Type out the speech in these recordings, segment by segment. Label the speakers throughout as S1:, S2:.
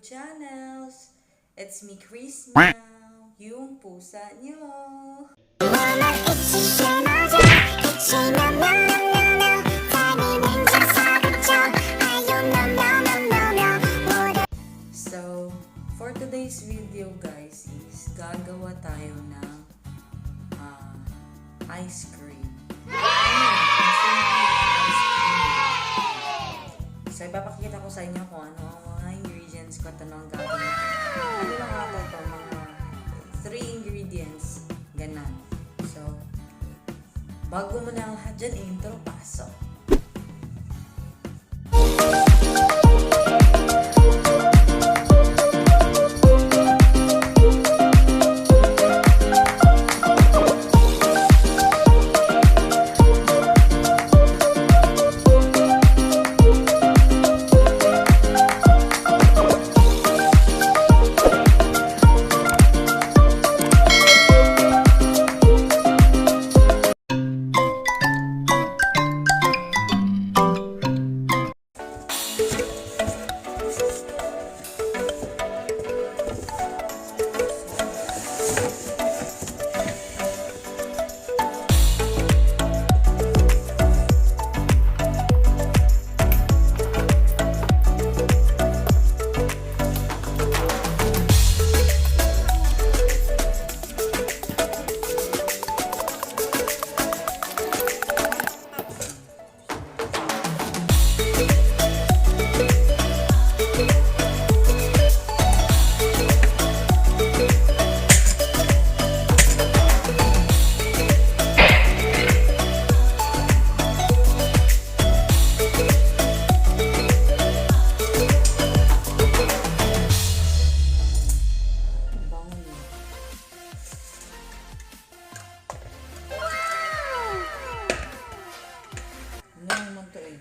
S1: channels. It's me, Krissmeow, yung pusa nyo. So, for today's video guys is gagawa tayo ng ice cream. So, ipapakita ko sa inyo kung ano ang mga ingredients ko. Ito ang gagawin. Ano lang ata ito? Mga 3 ingredients. Ganon. So, bago mo na ang lahat dyan, intro, pasok.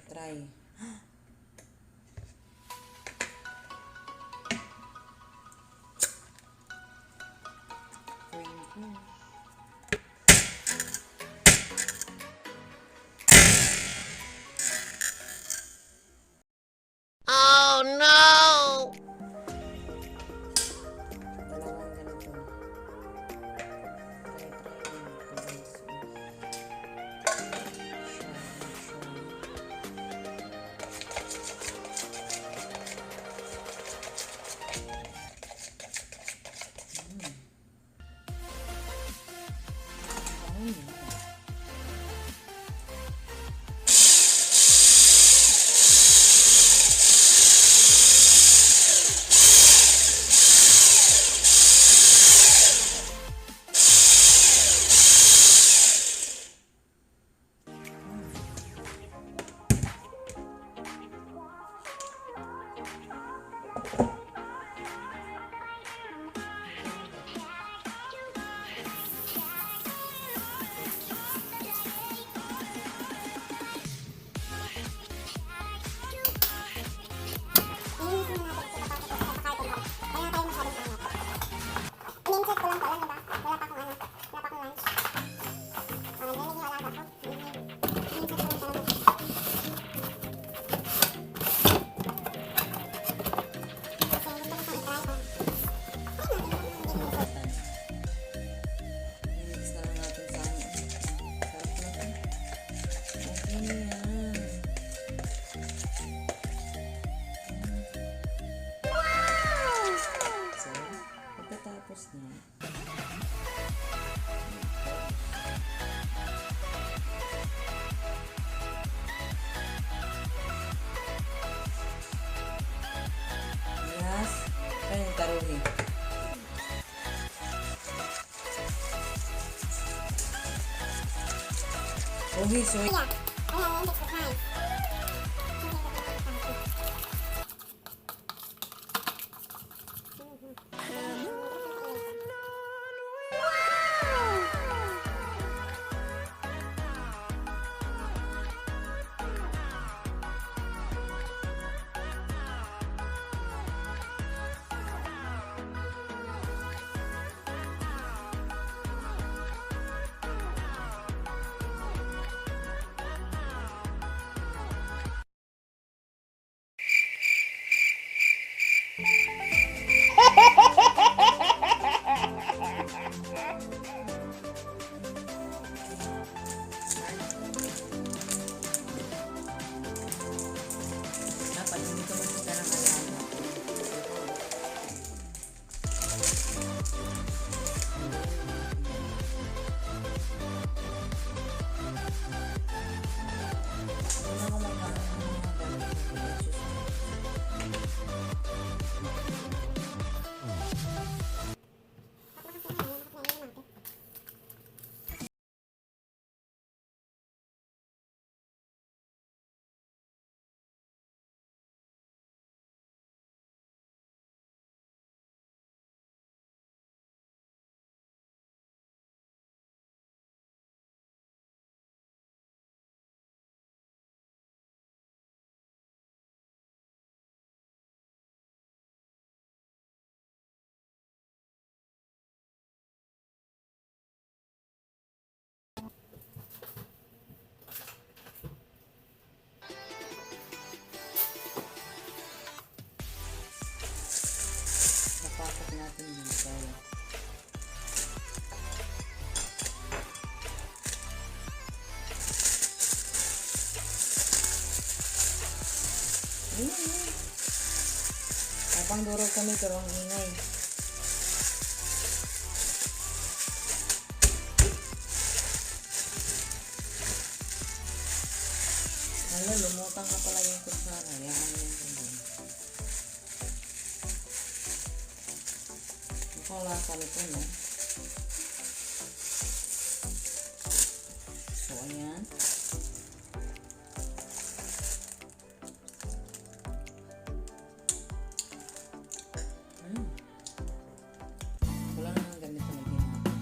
S1: Try.
S2: Oh no!
S1: Dalawang ganito. Tapos na. Yes. Ay, yung taruni. Okay, so So, ayan. Habang durog kami, pero ang ingay. Ayan, lumutang na pala yung kutsara. Ayan, ayan. Mukhang lasa nito, no? So, ayan. Wala na nang gamit na lagyan natin.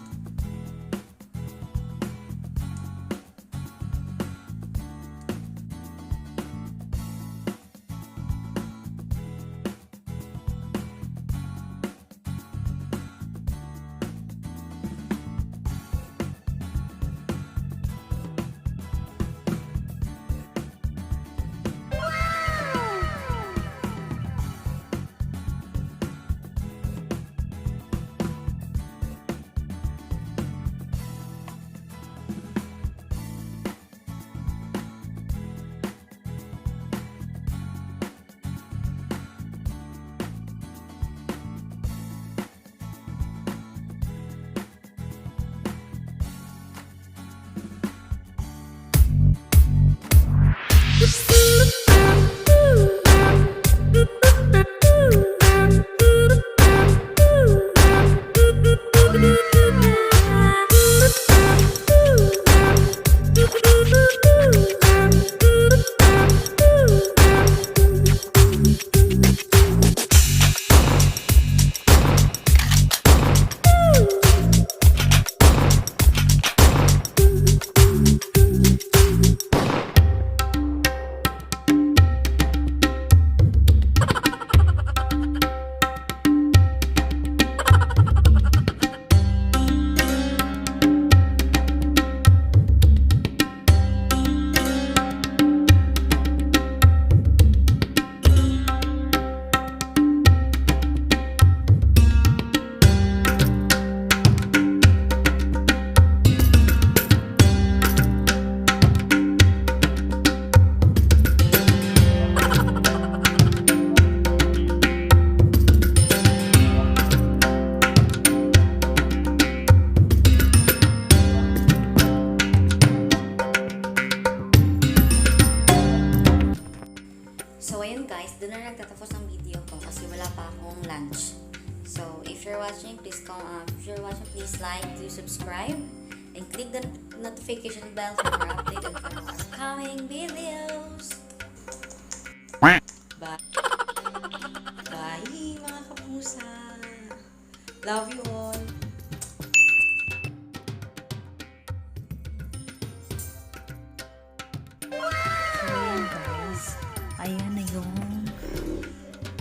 S1: So, ayun guys, doon na nagtatapos ang video ko kasi wala pa akong lunch. So, if you're watching, please like, do subscribe, and click the notification bell for more updated on our upcoming videos. Bye! Bye mga kapusa! Love you all! Ayan na yung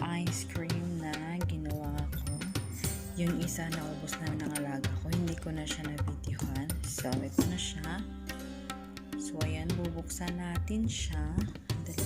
S1: ice cream na ginawa ko. Yung isa naubos na ng alaga ko. Hindi ko na siya na-videohan. So, ito na siya. So, ayan. Bubuksan natin siya. Dali.